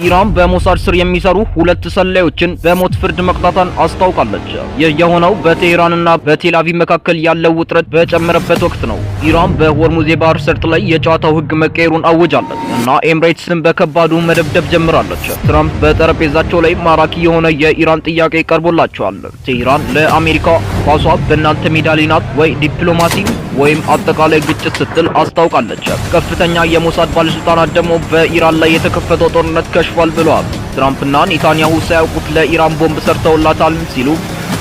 ኢራን በሞሳድ ስር የሚሰሩ ሁለት ሰላዮችን በሞት ፍርድ መቅጣቷን አስታውቃለች። ይህ የሆነው በቴህራንና በቴልአቪቭ መካከል ያለው ውጥረት በጨመረበት ወቅት ነው። ኢራን በሆርሙዝ የባህር ሰርጥ ላይ የጨዋታው ሕግ መቀየሩን አውጃለች እና ኤምሬትስን በከባዱ መደብደብ ጀምራለች። ትራምፕ በጠረጴዛቸው ላይ ማራኪ የሆነ የኢራን ጥያቄ ቀርቦላቸዋል። ቴህራን ለአሜሪካ ኳሷ በእናንተ ሜዳ ላይ ናት፣ ወይ ዲፕሎማሲ ወይም አጠቃላይ ግጭት ስትል አስታውቃለች። ከፍተኛ የሞሳድ ባለስልጣናት ደግሞ በኢራን ላይ የተከፈተው ጦርነት ከሽፏል ብለዋል። ትራምፕና ኔታንያሁ ሳያውቁት ለኢራን ቦምብ ሰርተውላታል ሲሉ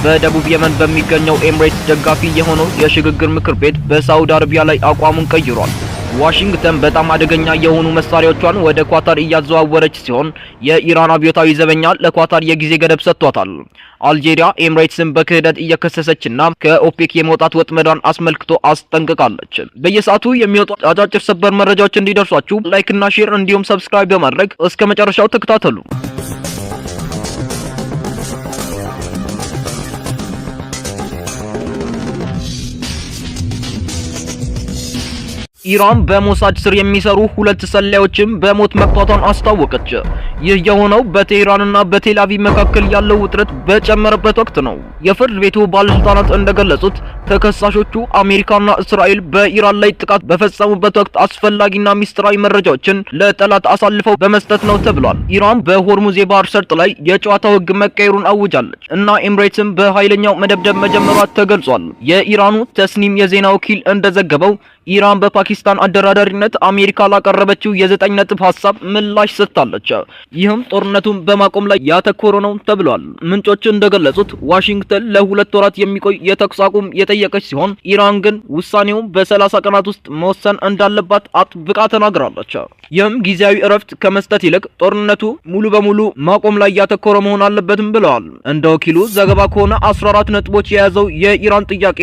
በደቡብ የመን በሚገኘው ኤምሬትስ ደጋፊ የሆነው የሽግግር ምክር ቤት በሳውዲ አረቢያ ላይ አቋሙን ቀይሯል። ዋሽንግተን በጣም አደገኛ የሆኑ መሳሪያዎቿን ወደ ኳታር እያዘዋወረች ሲሆን የኢራን አብዮታዊ ዘበኛ ለኳታር የጊዜ ገደብ ሰጥቷታል። አልጄሪያ ኤምሬትስን በክህደት እየከሰሰችና ከኦፔክ የመውጣት ወጥመዷን አስመልክቶ አስጠንቅቃለች። በየሰዓቱ የሚወጡ አጫጭር ሰበር መረጃዎች እንዲደርሷችሁ like እና share እንዲሁም subscribe በማድረግ እስከ መጨረሻው ተከታተሉ። ኢራን በሞሳድ ስር የሚሰሩ ሁለት ሰላዮችን በሞት መቅጣቷን አስታወቀች። ይህ የሆነው በቴህራንና በቴልአቪቭ መካከል ያለው ውጥረት በጨመረበት ወቅት ነው። የፍርድ ቤቱ ባለስልጣናት እንደገለጹት ተከሳሾቹ አሜሪካና እስራኤል በኢራን ላይ ጥቃት በፈጸሙበት ወቅት አስፈላጊና ሚስጥራዊ መረጃዎችን ለጠላት አሳልፈው በመስጠት ነው ተብሏል። ኢራን በሆርሙዝ የባህር ሰርጥ ላይ የጨዋታው ሕግ መቀየሩን አውጃለች እና ኤምሬትስን በኃይለኛው መደብደብ መጀመሯ ተገልጿል። የኢራኑ ተስኒም የዜና ወኪል እንደዘገበው ኢራን በፓኪስታን አደራዳሪነት አሜሪካ ላቀረበችው የ9 ነጥብ ሀሳብ ምላሽ ሰጥታለች። ይህም ጦርነቱን በማቆም ላይ ያተኮረ ነው ተብሏል። ምንጮች እንደገለጹት ዋሽንግተን ለ2 ወራት የሚቆይ የተኩስ አቁም የጠየቀች ሲሆን ኢራን ግን ውሳኔውን በ30 ቀናት ውስጥ መወሰን እንዳለባት አጥብቃ ተናግራለች። ይህም ጊዜያዊ እረፍት ከመስጠት ይልቅ ጦርነቱ ሙሉ በሙሉ ማቆም ላይ ያተኮረ መሆን አለበትም ብለዋል። እንደ ወኪሉ ዘገባ ከሆነ 14 ነጥቦች የያዘው የኢራን ጥያቄ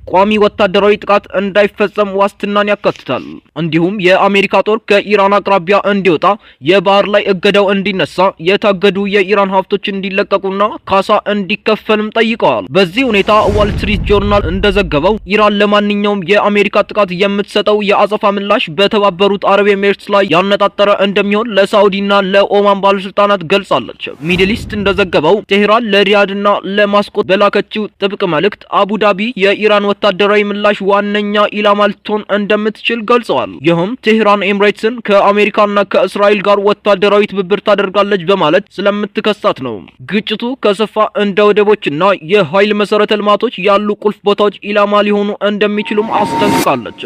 ቋሚ ወታደራዊ ጥቃት እንዳይፈጸም ዋስትናን ያካትታል። እንዲሁም የአሜሪካ ጦር ከኢራን አቅራቢያ እንዲወጣ፣ የባህር ላይ እገዳው እንዲነሳ፣ የታገዱ የኢራን ሀብቶች እንዲለቀቁና ካሳ እንዲከፈልም ጠይቀዋል። በዚህ ሁኔታ ዋል ስትሪት ጆርናል እንደዘገበው ኢራን ለማንኛውም የአሜሪካ ጥቃት የምትሰጠው የአጸፋ ምላሽ በተባበሩት አረብ ኤሚሬትስ ላይ ያነጣጠረ እንደሚሆን ለሳዑዲና ለኦማን ባለስልጣናት ገልጻለች። ሚድል ኢስት እንደዘገበው ቴህራን ለሪያድና ለሞስኮ በላከችው ጥብቅ መልእክት አቡዳቢ የኢራን ወታደራዊ ምላሽ ዋነኛ ኢላማ ልትሆን እንደምትችል ገልጸዋል። ይህም ቴህራን ኤምሬትስን ከአሜሪካና ከእስራኤል ጋር ወታደራዊ ትብብር ታደርጋለች በማለት ስለምትከሳት ነው። ግጭቱ ከሰፋ እንደ ወደቦችና የኃይል መሰረተ ልማቶች ያሉ ቁልፍ ቦታዎች ኢላማ ሊሆኑ እንደሚችሉም አስጠንቅቃለች።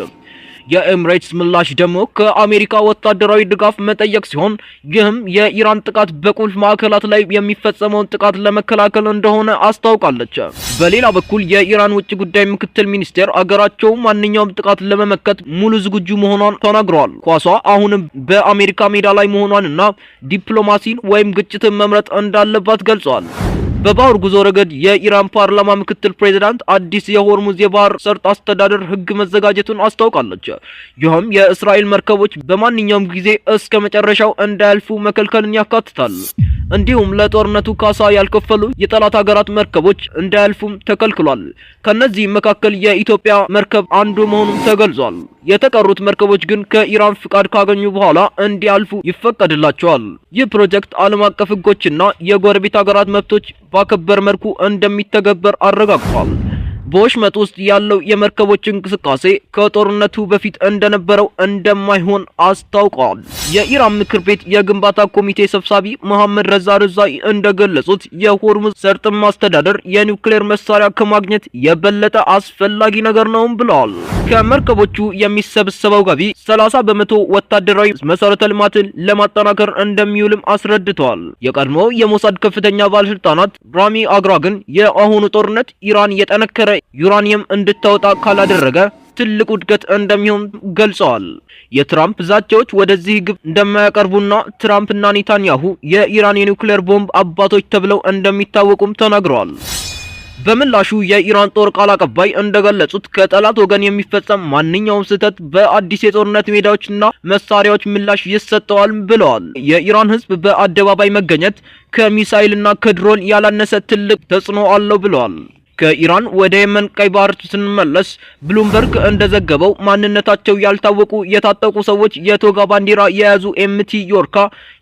የኤምሬትስ ምላሽ ደግሞ ከአሜሪካ ወታደራዊ ድጋፍ መጠየቅ ሲሆን ይህም የኢራን ጥቃት በቁልፍ ማዕከላት ላይ የሚፈጸመውን ጥቃት ለመከላከል እንደሆነ አስታውቃለች። በሌላ በኩል የኢራን ውጭ ጉዳይ ምክትል ሚኒስቴር አገራቸው ማንኛውም ጥቃት ለመመከት ሙሉ ዝግጁ መሆኗን ተናግረዋል። ኳሷ አሁንም በአሜሪካ ሜዳ ላይ መሆኗንና ዲፕሎማሲን ወይም ግጭትን መምረጥ እንዳለባት ገልጸዋል። በባህር ጉዞ ረገድ የኢራን ፓርላማ ምክትል ፕሬዚዳንት አዲስ የሆርሙዝ የባህር ሰርጥ አስተዳደር ሕግ መዘጋጀቱን አስታውቃለች። ይህም የእስራኤል መርከቦች በማንኛውም ጊዜ እስከ መጨረሻው እንዳያልፉ መከልከልን ያካትታል። እንዲሁም ለጦርነቱ ካሳ ያልከፈሉ የጠላት ሀገራት መርከቦች እንዳያልፉም ተከልክሏል። ከነዚህ መካከል የኢትዮጵያ መርከብ አንዱ መሆኑም ተገልጿል። የተቀሩት መርከቦች ግን ከኢራን ፍቃድ ካገኙ በኋላ እንዲያልፉ ይፈቀድላቸዋል። ይህ ፕሮጀክት ዓለም አቀፍ ሕጎችና የጎረቤት ሀገራት መብቶች ባከበረ መልኩ እንደሚተገበር አረጋግጧል። በወሽመጥ ውስጥ ያለው የመርከቦች እንቅስቃሴ ከጦርነቱ በፊት እንደነበረው እንደማይሆን አስታውቀዋል። የኢራን ምክር ቤት የግንባታ ኮሚቴ ሰብሳቢ መሐመድ ረዛ ረዛኢ እንደገለጹት የሆርሙዝ ሰርጥን ማስተዳደር የኒውክሌር መሳሪያ ከማግኘት የበለጠ አስፈላጊ ነገር ነው ብለዋል። ከመርከቦቹ የሚሰበሰበው ገቢ 30% ወታደራዊ መሰረተ ልማትን ለማጠናከር እንደሚውልም አስረድተዋል። የቀድሞ የሞሳድ ከፍተኛ ባለስልጣናት ራሚ አግራ ግን የአሁኑ ጦርነት ኢራን የጠነከረ ዩራኒየም እንድታወጣ ካላደረገ ትልቅ ውድቀት እንደሚሆን ገልጸዋል። የትራምፕ ዛቻዎች ወደዚህ ግብ እንደማያቀርቡና ትራምፕና ኔታንያሁ የኢራን የኒውክሌር ቦምብ አባቶች ተብለው እንደሚታወቁም ተናግረዋል። በምላሹ የኢራን ጦር ቃል አቀባይ እንደገለጹት ከጠላት ወገን የሚፈጸም ማንኛውም ስህተት በአዲስ የጦርነት ሜዳዎችና መሳሪያዎች ምላሽ ይሰጠዋል ብለዋል። የኢራን ሕዝብ በአደባባይ መገኘት ከሚሳይልና ከድሮን ያላነሰ ትልቅ ተጽዕኖ አለው ብለዋል። ከኢራን ወደ የመን ቀይ ባህር ስንመለስ ብሉምበርግ እንደዘገበው ማንነታቸው ያልታወቁ የታጠቁ ሰዎች የቶጋ ባንዲራ የያዙ ኤምቲ ዮርካ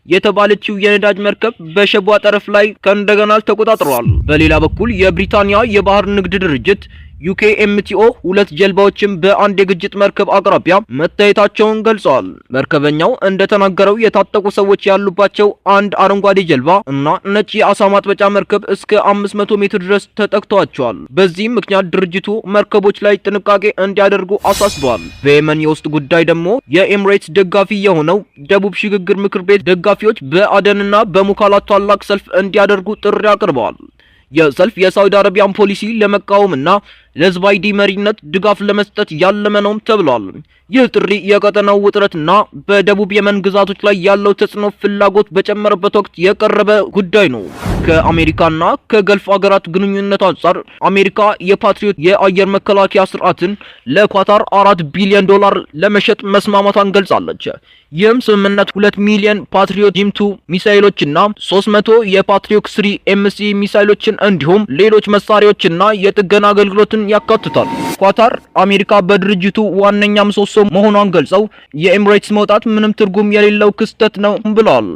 የተባለችው የነዳጅ መርከብ በሸቧ ጠረፍ ላይ ከእንደገና ተቆጣጥረዋል። በሌላ በኩል የብሪታንያ የባህር ንግድ ድርጅት UKMTO ሁለት ጀልባዎችን በአንድ የግጭት መርከብ አቅራቢያ መታየታቸውን ገልጸዋል። መርከበኛው እንደተናገረው የታጠቁ ሰዎች ያሉባቸው አንድ አረንጓዴ ጀልባ እና ነጭ የአሳ ማጥመጃ መርከብ እስከ 500 ሜትር ድረስ ተጠግተዋቸዋል። በዚህም ምክንያት ድርጅቱ መርከቦች ላይ ጥንቃቄ እንዲያደርጉ አሳስበዋል። በየመን የውስጥ ጉዳይ ደግሞ የኤምሬትስ ደጋፊ የሆነው ደቡብ ሽግግር ምክር ቤት ደጋፊዎች በአደንና በሙካላ ታላቅ ሰልፍ እንዲያደርጉ ጥሪ አቅርበዋል። የሰልፍ የሳውዲ አረቢያን ፖሊሲ ለመቃወምና ለዝባይዲ መሪነት ድጋፍ ለመስጠት ያለመ ነውም ተብሏል። ይህ ጥሪ የቀጠናው ውጥረትና በደቡብ የመን ግዛቶች ላይ ያለው ተጽዕኖ ፍላጎት በጨመረበት ወቅት የቀረበ ጉዳይ ነው። ከአሜሪካና ከገልፍ ሀገራት ግንኙነት አንጻር አሜሪካ የፓትሪዮት የአየር መከላከያ ስርዓትን ለኳታር 4 ቢሊዮን ዶላር ለመሸጥ መስማማቷን ገልጻለች። ይህም ስምምነት 2 ሚሊዮን ፓትሪዮት ጂም 2 ሚሳኤሎችና 300 የፓትሪዮት 3 MC ሚሳኤሎችን እንዲሁም ሌሎች መሳሪያዎችና የጥገና አገልግሎትን ያካትታል። ኳታር አሜሪካ በድርጅቱ ዋነኛ ምሰሶ መሆኗን ገልጸው የኤምሬትስ መውጣት ምንም ትርጉም የሌለው ክስተት ነው ብለዋል።